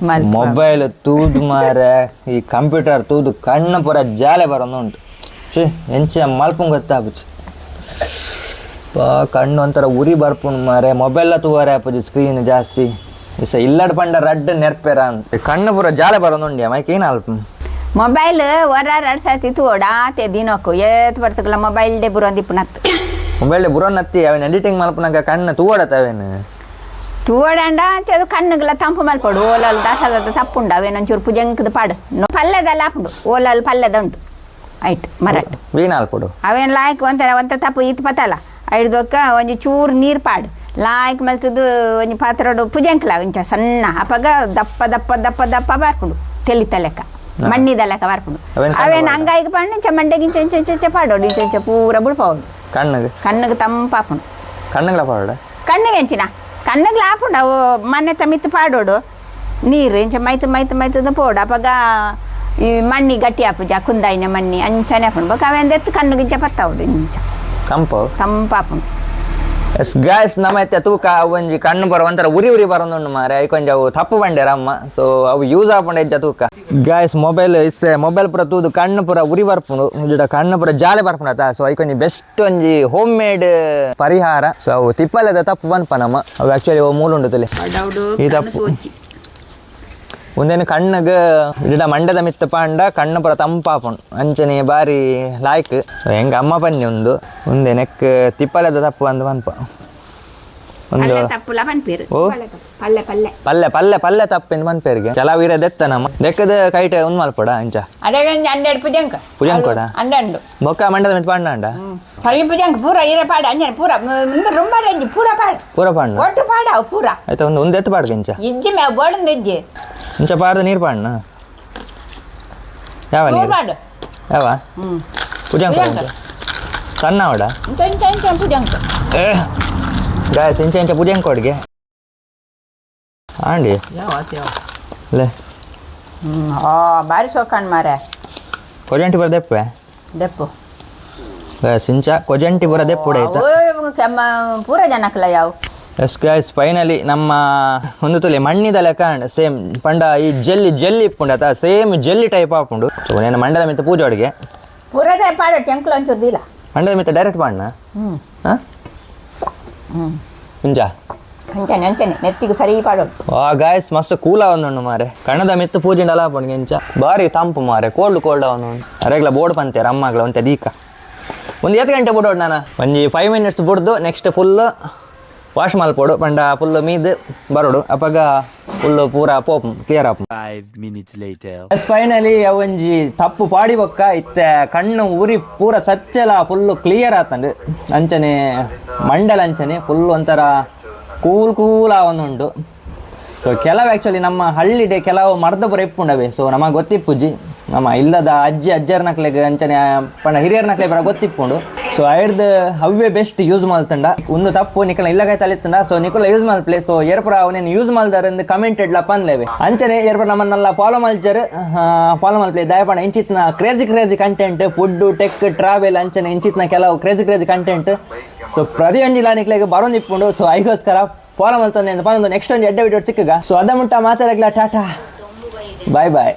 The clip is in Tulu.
Mobile ತೂದು ಮಾರೆ, ಈ ಕಂಪ್ಯೂಟರ್ ತೂದು ಕಣ್ಣು ಪೂರ ಜಾಲೆ ಬರೋದು ಉಂಟು. ಛೇ, ಎಂಚ ಮಲ್ಪುಂಗ್ ಗೊತ್ತಾಪುಜಿ. ಪಾ ಕಣ್ಣು ಒಂಥರ ಉರಿ ಬರ್ಪುಂಡು ಮಾರೆ. ಮೊಬೈಲ್ ತೂವರೆ ಆಪುಜಿ, ಸ್ಕ್ರೀನ್ ಜಾಸ್ತಿ. ಇಸ ಇಲ್ಲಡ್ ಪಂಡ ರಡ್ಡ್ ನೆರ್ಪೆರ ಅಂತ ಕಣ್ಣು ಪೂರ ಜಾಲೆ ಬರೋದು ಉಂಡಿಯ ಮೈಕ್ ಏನು ಅಲ್ಪ. ಮೊಬೈಲ್ ಒರ ಎರಡು ಸರ್ತಿ ತೂವೊಡು ಆತೆ ದಿನಕ್ಕು. ಏತ್ ಬರ್ತಕಲ ಮೊಬೈಲ್ ಡೇ ಬುರೊಂದಿಪ್ಪುನತ್ತು. ಮೊಬೈಲ್ ಬುರೋನತ್ತಿ, ಅವೇನು ಎಡಿಟಿಂಗ್ ಮಲ್ಪುನಾಗ ಕಣ್ಣು ತೂವಡತ್ತ ಅವೇನು. ತೂವಡಂಡ ಚದು ಕಣ್ಣುಗಳ ತಂಪು ಮಲ್ಪೊಡು. ಓಲಲ್ ದಾಸದ ತಪ್ಪುಂಡು, ಅವೇನೊಂಚೂರು ಪುಜಂಕದ ಪಾಡು. ಪಲ್ಯದಲ್ಲ ಆಪುಂಡು, ಓಲಲ್ ಪಲ್ಯದ ಉಂಟು ಐಟ್ ಮರಟ್. ವೀಣ ಅಲ್ಪೊಡು. ಅವೇನು ಲಾಯ್ಕ್ ಒಂಥರ ಒಂತ ತಪ್ಪು ಈತ್ ಪತ್ತಲ್ಲ. ಐಡ್ದೊಕ್ಕ ಒಂಜಿ ಚೂರು ನೀರು ಪಾಡು, ಲಾಯ್ಕ್ ಮಲ್ತದ್ದು ಒಂಜಿ ಪಾತ್ರಡು ಪುಜಂಕ್ಲ ಇಂಚ ಸಣ್ಣ. ಅಪಗ ದಪ್ಪ ದಪ್ಪ ದಪ್ಪ ದಪ್ಪ ಬರ್ಪುಂಡು, ತೆಲಿತ ಲೆಕ್ಕ, ಮಣ್ಣಿದ ಲೆಕ್ಕ ಬರ್ಪುಂಡು. ಅವೇನ್ ಕಣ್ಣು ಅವೇನು ಬಾರ್ದ? ಅಂಗಾಯಿಗೆ ಪಾಡು, ಇಂಚ ಮಂಡೆಗೆ ಇಂಚ ಇಂಚ ಇಂಚ ಇಂಚ ಪಾಡೋಡು, ಇಂಚ ಇಂಚ ಪೂರ ಬುಡ್ಪಾವೋಡು. ಕಣ್ಣಿಗೆ? ಕಣ್ಣಿಗೆ ತಂಪಾಪುಂಡು. ಕಣ್ಣುಗಳ ಪಾಡ. ಕಣ್ಣಿಗೆ ಎಂಚಿನ ಕಣ್ಣಿಗೆ ಆಪುಂಡು. ಅವು ಮಣ್ಣೆ ಮಿತ್ತು ಪಾಡೋಡು ನೀರು, ಇಂಚ ಮೈತು ಮೈತು ಮೈತದ ಪೋಡು. ಅಪಗ ಈ ಮಣ್ಣಿ ಗಟ್ಟಿ ಆಪುಜ, ಕುಂದಾಯಿನ ಮಣ್ಣಿ ಅಂಚನೆ ಆಪುಂಡು. ಬೊಕ ಅವೆಂದೆತ್ತು ಕಣ್ಣುಗೆ ಇಂಚ ಪತ್ತಾವಡು ಇಂಚ. ತಂಪು. ತಂಪಾಪುಂಡು. ಎಸ್ ಗಾಯ್ಸ್, ನಮ್ಮ ಇತ್ತೆ ತೂಕ ಒಂಜಿ ಕಣ್ಣು ಬರೋ ಒಂಥರ ಉರಿ ಉರಿ ಬರೋದುಂಡು ಮಾರೆ. ಐಕೊಂಜಿ ಅವು ತಪ್ಪು ಬಂಡೆರ ಅಮ್ಮ. ಸೊ ಅವು ಯೂಸ್ ಆಪುಂಡು ಹೆಜ್ಜ ತೂಕ. ಗಾಯ್ಸ್, ಮೊಬೈಲ್ ಇಸ್ಸೆ ಮೊಬೈಲ್ ಪೂರ ತೂದು ಕಣ್ಣು ಪೂರ ಉರಿ ಬರ್ಪುಂಡು, ಉಂಜಿಡ ಕಣ್ಣು ಪೂರ ಜಾಲೆ ಬರ್ಪುಂಡು ಅತ್ತ. ಸೊ ಐಕೊಂಜಿ ಬೆಸ್ಟ್ ಒಂಜಿ ಹೋಮ್ ಮೇಡ್ ಪರಿಹಾರ. ಸೊ ಅವು ತಿಪ್ಪಲದ ತಪ್ಪು ಪನ್ಪ ನಮ್ಮ. ಅವು ಆಕ್ಚುಲಿ ಅವು ಮೂಲ ಉಂಡು ತಲೆ ಈ ತಪ್ಪು. ಒಂದೇನು ಕಣ್ಣಗ್ ಇಡ ಮಂಡದ ಮಿತ್ತ ಪಾಂಡ ಕಣ್ಣು ಪೂರ ತಂಪಾಪುಂಡು. ಅಂಚನೆ ಬಾರಿ ಲಾಯ್ಕ್. ಹೆಂಗ ಅಮ್ಮ ಪನ್ನಿ ಉಂದು ಒಂದೇ ನೆಕ್ ತಿಪ್ಪಲದ ತಪ್ಪು ಅಂದ್ ಪನ್ಪ ಒಂದು. ಪಲ್ಲೆ ತಪ್ಪುಲ ಪನ್ಪೇರು. ಓ. ಪಲ್ಲೆ ಪಲ್ಲೆ. ಪಲ್ಲೆ ಪಲ್ಲೆ ಪಲ್ಲೆ ತಪ್ಪಿಂದ ಪನ್ಪೇರಿಗೆ ಕೆಲವು ಇರ ದೆತ್ತ ನಮ್ಮ ದೆಕ್ಕದ ಕೈಟ ಉಂದು ಮಲ್ಪಡ ಅಂಚ. ಅದೇ ಒಂಜಿ ಹನ್ನೆರಡು ಪುಜಂಕ. ಪುಜಂಕೊಡ? ಹನ್ನೆರಡು. ಬೊಕ್ಕ ಮಂಡದ ಮಿತ್ತ ಪಾಂಡ. ಪಲ್ಲೆ ಪುಜಂಕ ಪೂರ ಇರ ಪಾಡ, ಅಂಜನೆ ಪೂರ ಮುಂದೆ ರುಂಬಾಡ ಅಂಜಿ ಪೂರ ಪಾಡ. ಪೂರ ಪಾಂಡ. ಒಟ್ಟು ಪಾಡ ಅವು ಪೂರ. ಆಯ್ತಾ, ಒಂದು ಒಂದು ಎತ್ತು ಪಾಡ್ಕ ಇಂಚ. ಇಜ್ಜಿ ಮ್ಯಾವ ಬೋಡಂದು ಇಜ್ಜಿ. ಇಂಚ ಪಾಡ್ದ ನೀರು ಪಾಡ್ನ ಯಾವ ಪೂರ ನೀರು? ಪಾಡು. ಯಾವ? ಹ್ಮ್. ಪುಜಂಕ. ಪುಜಂಕ. ಸಣ್ಣ ಅವಡ. ಇಂಚ ಇಂಚ ಇಂಚ ಪುಜಂಕ. ಗಾಯಸ್, ಇಂಚ ಇಂಚ ಪುಜಂಕ ಕೊಡ್ಗೆ ಆಂಡಿ. ಲೇ. ಹ್ಮ್, ಆ ಬಾರಿ ಸೋಕಣ್ ಮಾರೆ. ಕೊಜಂಟಿ ಬರ ದೆಪ್ಪೆ. ದೆಪ್ಪು. ಗಾಯಸ್, ಇಂಚ ಕೊಜಂಟಿ ಬರ ದೆಪ್ಪುಡ ಆಯ್ತಾ? ಪೂರ ಜನಕ್ಲ ಯಾವ. S guys, finally ನಮ್ಮ ಒಂದು ತುಲೆ ಮಣ್ಣಿದ ಲೆಕ್ಕ ಸೇಮ್ ಪಂಡ ಈ ಜೆಲ್ಲಿ ಜೆಲ್ಲಿ ಇಪ್ಪುಂಡು ಅತ, same jelly type ಆಪುಂಡು. ಸೊ నేను ಮಂಡಲ ಮಿತ್ತ ಪೂಜೆ ಅಡುಗೆ. ಪೂರದ ಪಾಡು, ಟೆಂಕ್ಲು ಒಂಚೂರು ದಿಲ್ಲ. ಮಂಡಲ ಮಿತ್ತ ಡೈರೆಕ್ಟ್ ಪಾಡ್ನ. ಹ್ಮ್. ಹಾಂ. ಹ್ಮ್. ಇಂಚ. ಅಂಚನೆ ಅಂಚನೆ ನೆತ್ತಿಗೆ ಸರಿ ಪಾಡೋಡು. ಆ ಗಾಯ್ಸ್, ಮಸ್ತ್ ಕೂಲ ಒಂದುಂಡು ಮಾರೆ. ಕಣ್ಣದ ಮಿತ್ತು ಪೂಜಿಂಡಲ ಆಪುಂಡು ಇಂಚ. ಬಾರಿ ತಂಪು ಮಾರೆ, ಕೋಲ್ಡ್ ಕೋಲ್ಡ್ ಅವನು. ಅರೆಗ್ಲ ಬೋರ್ಡ್ ಪಂತೇರ ಅಮ್ಮಗ್ಲ ಒಂತೆ ದೀಕ. ಒಂದು ಏತ್ ಗಂಟೆ ಬಿಡೋಡು ನಾನು ಒಂಜಿ 5 ಮಿನಿಟ್ಸ್ ಬುಡ್ದು next full wash ಮಲ್ಪೊಡು. ಪಂಡ ಫುಲ್ ಮೀದ್ ಬರೋಡು, ಅಪಗ ಫುಲ್ ಪೂರ pop clear app. 5 minutes later. S, finally ಒಂಜಿ ತಪ್ಪು ಪಾಡಿ ಬೊಕ್ಕ ಇತ್ತೆ ಕಣ್ಣು ಉರಿ ಪೂರ ಸಚ್ಚಲ ಫುಲ್ ಕ್ಲಿಯರ್ ಆತಂಡು. ಅಂಚನೆ ಮಂಡಲ ಅಂಚನೆ ಫುಲ್ ಒಂಥರ ಕೂಲ್ ಕೂಲ್ ಆವೊಂದುಂಡು. ಸೊ ಕೆಲವು ಆ್ಯಕ್ಚುಲಿ ನಮ್ಮ ಹಳ್ಳಿಡೆ ಕೆಲವು ಮರ್ದ ಪೂರ ಇಪ್ಪುಂಡವೆ. ಸೊ ನಮಗೆ ಗೊತ್ತಿಪ್ಪುಜಿ. ನಮ್ಮ ಇಲ್ಲದ ಅಜ್ಜಿ ಅಜ್ಜರ್ನಕ್ಲೆಗ್ ಅಂಚನೆ ಪಂಡ ಹಿರಿಯರ್ನಕ್ಲೆ ಬರ ಗೊತ್ತಿಪ್ಪುಂಡು. ಸೊ ಐಡ್ದು ಅವೇ ಬೆಸ್ಟ್ ಯೂಸ್ ಮಲ್ತಂಡ. ಒಂದು ತಪ್ಪು ನಿಕಲ ಇಲ್ಲಗಾಯ್ ತಲಿತ್ತಂಡ, ಸೊ ನಿಕುಲ ಯೂಸ್ ಮಲ್ಪ್ಲೆ. ಸೊ ಏರ್ಪುರ ಅವನೇನು ಯೂಸ್ ಮಲ್ದಾರಂದು ಕಮೆಂಟ್ ಇಡ್ಲ ಪನ್ಲೇವೆ. ಅಂಚನೆ ಏರ್ಪುರ ನಮ್ಮನ್ನೆಲ್ಲ ಫಾಲೋ ಮಲ್ಚರ್, ಫಾಲೋ ಮಲ್ಪ್ಲೆ ದಯಪಣ. ಇಂಚಿತ್ನ crazy crazy content, food, tech, travel ಅಂಚನೆ ಇಂಚಿತ್ನ ಕೆಲವು crazy crazy content so ಪ್ರತಿಯೊಂಜಿಲ ನಿಕ್ಲೆಗ್ ಬರೋಂದಿಪ್ಪುಂಡು. ಸೊ ಐಗೋಸ್ಕರ ಫಾಲೋ ಮಲ್ತಂದೆ ಅಂತ ಪನೊಂದು ನೆಕ್ಸ್ಟ್ ಒಂದು ಎಡ್ಡೆ ವಿಡಿಯೋ ಸಿಕ್ಕಗ. ಸೊ ಅದ ಮುಟ್ಟ ಮಾತಾಡಗ್ಲ ಟಾಟಾ, ಬಾಯ್ ಬಾಯ್.